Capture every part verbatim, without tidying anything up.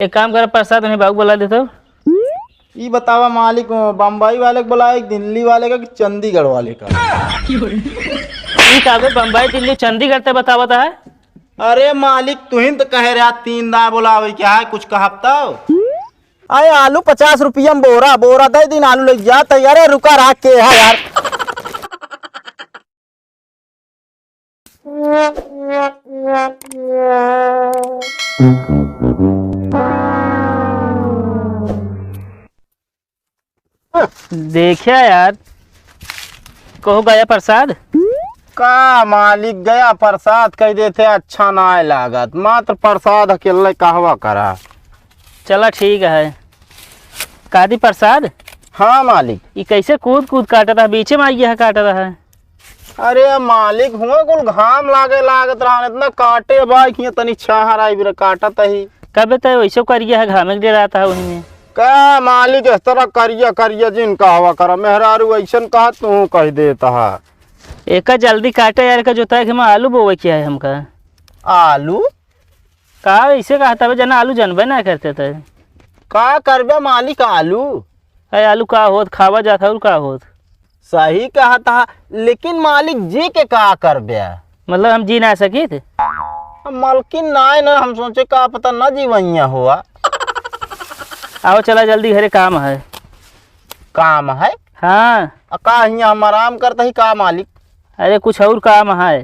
एक काम कर प्रसाद, उन्हें बाबू बुला देता हूँ। ई बतावा मालिक, बम्बई वाले के बुलाए कि दिल्ली वाले का कि चंडीगढ़ वाले का? ई का बे, बम्बई, दिल्ली, चंडीगढ़ ते बतावत है? अरे मालिक, तुहिन तो कहे रहा तीन दाए बुलावे के है, कुछ कहब तो? अरे आलू पचास रुपया में बोरा, बोरा दे दिन आलू ले जात है। अरे रुका रहा के है यार। देखिया यार, कहो गया प्रसाद? का मालिक, गया प्रसाद कह देते अच्छा ना लागत, मात्र प्रसाद अकेले कहवा करा। चला ठीक है। कादी प्रसाद? हाँ मालिक। ई कैसे कूद कूद काटत है, बीचे में आइया है काटत है। अरे मालिक, हुआ कुल घाम लागे लागत रहन, इतना काटे बाइक हियां तनी छाहर आई बिरा काटत ही। कबे तय वैसे करिया है, घामे के डराता है वही में। का मालिक, इस तरह करिया करिया जिन कहवा करा, मेहरारू ऐसन कहा तू कह देता है। एका जल्दी काटे यार, एका जोताई के हम आलू बोवे के है हमका। आलू? का ऐसे कहा तबे जना आलू जनबे ना करते थे। का करबे मालिक आलू? अरे आलू का होत, खावा जात है और का होत? सही कहा था, लेकिन मालिक जी के का करबे? मतलब हम जी ना सकित? हम मलकिन ना है ना, हम सोचे का पता ना जीवैया हुआ। आओ चला जल्दी घरे काम है। काम है? हाँ। आ का हियां हम आराम करता ही का मालिक? अरे कुछ और काम है।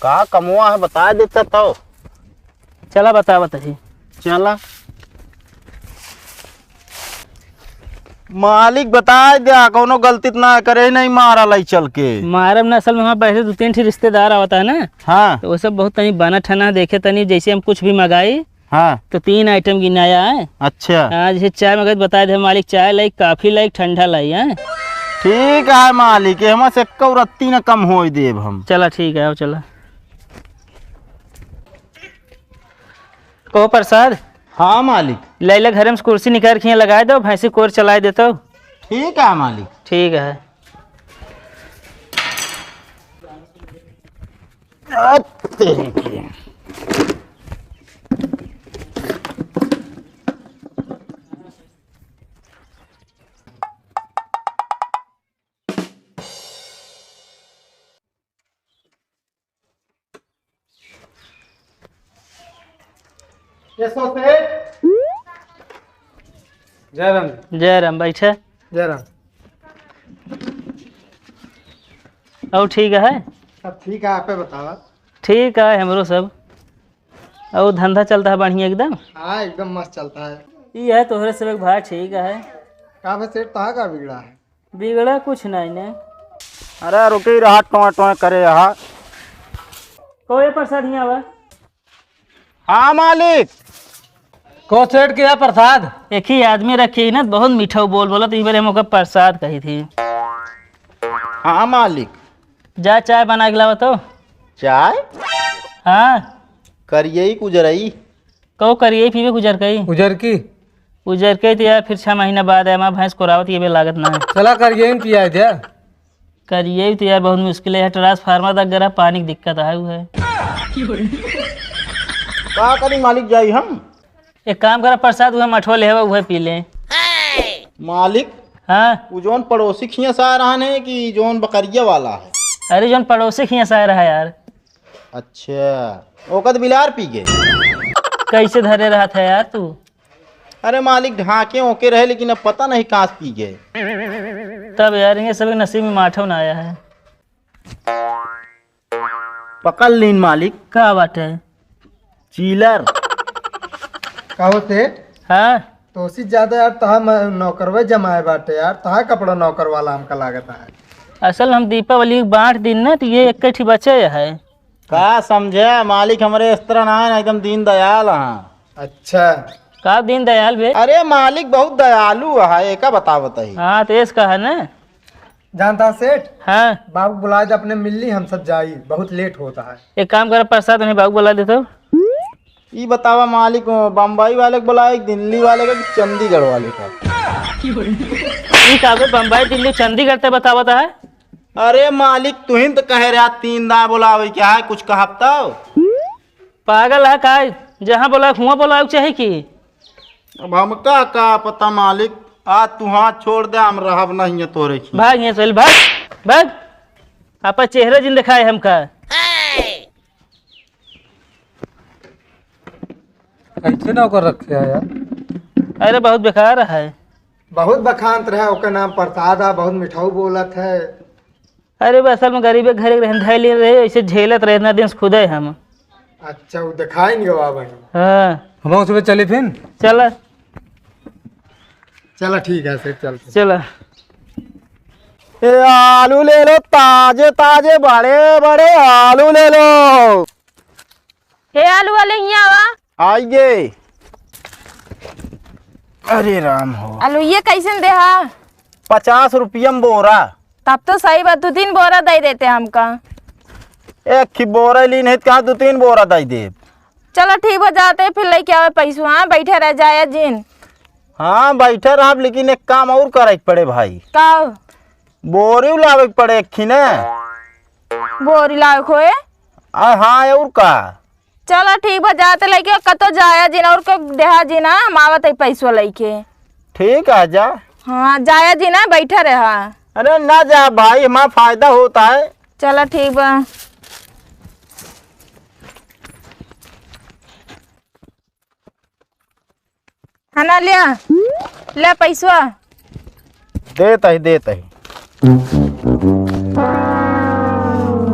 का कमवा है बता देता तो। चला बतावत ही। चला। मालिक बताए द्या, कौनो गलती त ना करे, नहीं मारा लाई चल के। मारब ना, असल में हमारे पहले दो तीन ठे रिश्तेदार आवता है ना। हाँ। तो वो सब बहुत तनी बना ठना देखे तनी, जैसे हम कुछ भी मंगाई, हाँ। तो तीन आइटम गिनाया है। अच्छा। हाँ, जैसे चाय मंगाई तो बताए दे मालिक, चाय लाई, कॉफी लाई, ठंडा लाई है। ठीक है मालिक, एहमा से एक्को रत्ती न कम होई देब हम। चला ठीक है, आओ चला। कहो प्रसाद। हाँ मालिक। लैला घर में से कुर्सी निकाल के हियां लगाए दो, भैंसी कोर चलाए देतो। ठीक है मालिक। ठीक है। आ, तेरे की। यशो सेठ। जय राम। जय राम, बैठे। जय राम। और ठीक है? सब ठीक है, आपे बतावा। ठीक है हमरो सब। और धंधा चलता है बढ़िया एकदम? हाँ, एकदम मस्त चलता है। ई है तोहरे सब एक भाई ठीक है। का बे सेठ, तहा का बिगड़ा है? बिगड़ा कुछ नहीं ने। अरे रुकी रहा, टोय टोय करे यहाँ। कोई प्रसाद हियां बा? हाँ मालिक। को सेठ किया प्रसाद? एक ही आदमी रखी ही ना, बहुत मीठा बोल बोला, तो इस बार हम ओकर प्रसाद कही थी। हाँ मालिक। जा चाय बना के लावा तो। चाय? हाँ। करियई कि उजरई? कहो करियई पीबे कि उजरकई? उजरकी। उजरकई तो यार फिर छह महीना बाद है, हमार भैंस कोरावत ये बे लागत ना है। चला करियई न पिया दे। करियई तो यार बहुत मुश्किल है, ट्रांसफार्मर तक गरा पानी की दिक्कत है वो है। का करी मालिक, जाई हम? एक काम करा प्रसाद, उहे मठवा ले हवा, उहे पी ले। मालिक, हाँ। उ जौन पड़ोसी खिया से आ रहा है कि जौन बकरिया वाला है? अरे जौन पड़ोसी खिया से आ रहा है यार। अच्छा, ओकर तो बिलार पी गए। कैसे धरे रहत है यार तू? अरे मालिक, ढाके ओके रहे, लेकिन अब पता नहीं कहाँ से पी गए। तब यार, ये सब नसीब में माठो ना आया है। पकड़ लीन मालिक। का बाटे? चीलर। का हो सेठ? हाँ। तोसी ज्यादा यार, तहा म-, नौकरवे जमाए बाटे यार, तहा कपड़ा नौकर वाला हमका लागत है। असल हम दीपावली के बांट दिन ना, तो ये एक ठी बचे है। का समझे मालिक, हमरे इस तरह ना है ना, एकदम दीन दयाल हाँ। अच्छा। का दीन दयाल बे? अरे मालिक बहुत दयालु है, एका बतावत ही। हाँ, तो एस का है ना। जानता सेठ? हाँ। बाबू बुलाए थे अपने मिलनी, हम सब जाई, बहुत लेट होता है। एक काम कर प्रसाद, उन्हें बाबू बुला देता हूँ। ई बतावा मालिक, बम्बई वाले को बुलाए, दिल्ली वाले का कि चंडीगढ़ वाले का? ई का बे, बम्बई, दिल्ली, चंडीगढ़ ते बतावत है? अरे मालिक, तुहिन तो कहे रहा तीन दाए बुलावे क्या है, कुछ कहब तो? पागल है का? जहाँ बोला हुआ बोला चाहे कि? अब हमका का पता मालिक, आज तू हाथ छोड़ दे, हम रहब नहीं है तोरे खीं। भाग यहाँ से, भाग, भाग। आपा चेहरा जिन दिखाए हमका। कैसे नौकर रखे है यार? अरे बहुत बेकार है। बहुत बखानत रहे, ओकर नाम प्रसाद है, बहुत मिठाऊ बोलत है। अरे बा, असल में गरीबे घरे के रहन धैले रहे, ऐसे झेलत रहे इतना दिन से खुदे हम। अच्छा, वो दिखाई नहीं गवा भाई। हाँ। हम सुबह चली फिर? चला। चला ठीक है, फिर चलते हैं। चला। ए, आलू ले लो, ताजे ताजे बड़े बड़े आलू ले लो। हे आलू वाले, हियाँ आवा। आइए। अरे राम हो। आलू ये कैसन देहा? पचास रुपया में बोरा। तब तो सही बात, दो तीन बोरा दे देते हमका। एक ही बोरा लीन है, कहाँ दो तीन बोरा दे दे? चलो ठीक बा, जाते फिर लेके आवे पैसवा, हाँ, बैठे रह जाए जिन। हाँ, बैठे रहब, लेकिन एक काम और करे के पड़े भाई। का? बोरी लावे के पड़े एक ही ने। बोरी लावे के होए? आ, हाँ, और का? चला ठीक बा, जाते लइके कतो जाया जिन और को देहा जिन, हम आवत है पैसवा लइके। ठीक है, जा। हाँ, जाया जिन, बैठा रहा। अरे ना जा भाई, हमारा फायदा होता है। चला ठीक बा। हाँ ना, ले, ले पैसवा। देत ही, देत ही।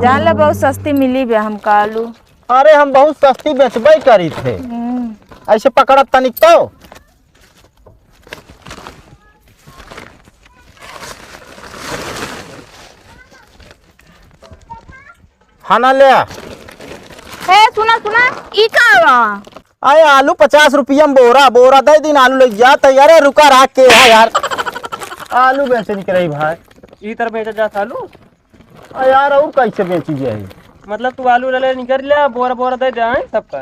जान ले, बहुत सस्ती मिली बे हमका आलू। अरे, हम बहुत सस्ती बेचबे करी थे। हम्म। ऐसे पकड़त तनिक तो। हाँ ना ले। ए, सुना, सुना, ई का बा? अरे, आलू पचास रुपया में बोरा, बोरा दे दिन, आलू ले जात है। अरे, रुका रहा के है यार, आलू बेचे निकल रही भाई। ई तरह बेचा जात आलू? अरे यार, और कैसे बेची जाए? मतलब, तू आलू ले ले निकल ले, बोरा बोरा दे दे, हैं, सबका।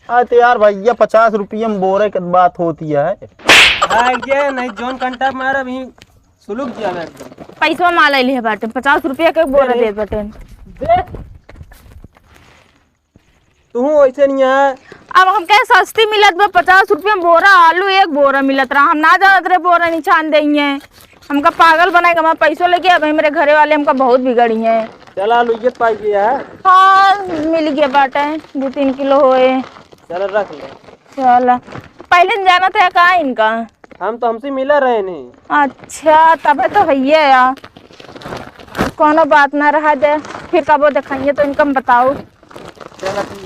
अरे तो यार भैया, पचास रुपया में बोरे की बात होती है। भाग गया, नहीं जोन कंटा मारा अभी। सुलुक दिया मैं एकदम। पैसवा माला लिहे बाटे, पचास रुपया के बोरा दे, दे बाटे। दे। तू ऐसे नहीं है। अब हमके सस्ती मिलत बा, पचास रुपया में बोरा आलू, एक बोरा मिलत रहा। हम ना जानत रहे बोरा निछान देइहे। हमका पागल बनाए के हमारा पैसो लेके, अब मेरे घरे वाले हमका बहुत बिगड़ी हैं। चला, आलू इज्जत पाई गया है। हाँ, मिल गया बाटे, दो तीन किलो होए। चला, रख ले। चला, पहले न जानत है का इनका? हम तो हमसे मिला रहे नहीं। अच्छा, तबे तो भैया यार, कोनो बात ना रहा दे, फिर कबो देखाइए तो इनका हम बताओ। चला, ठीक।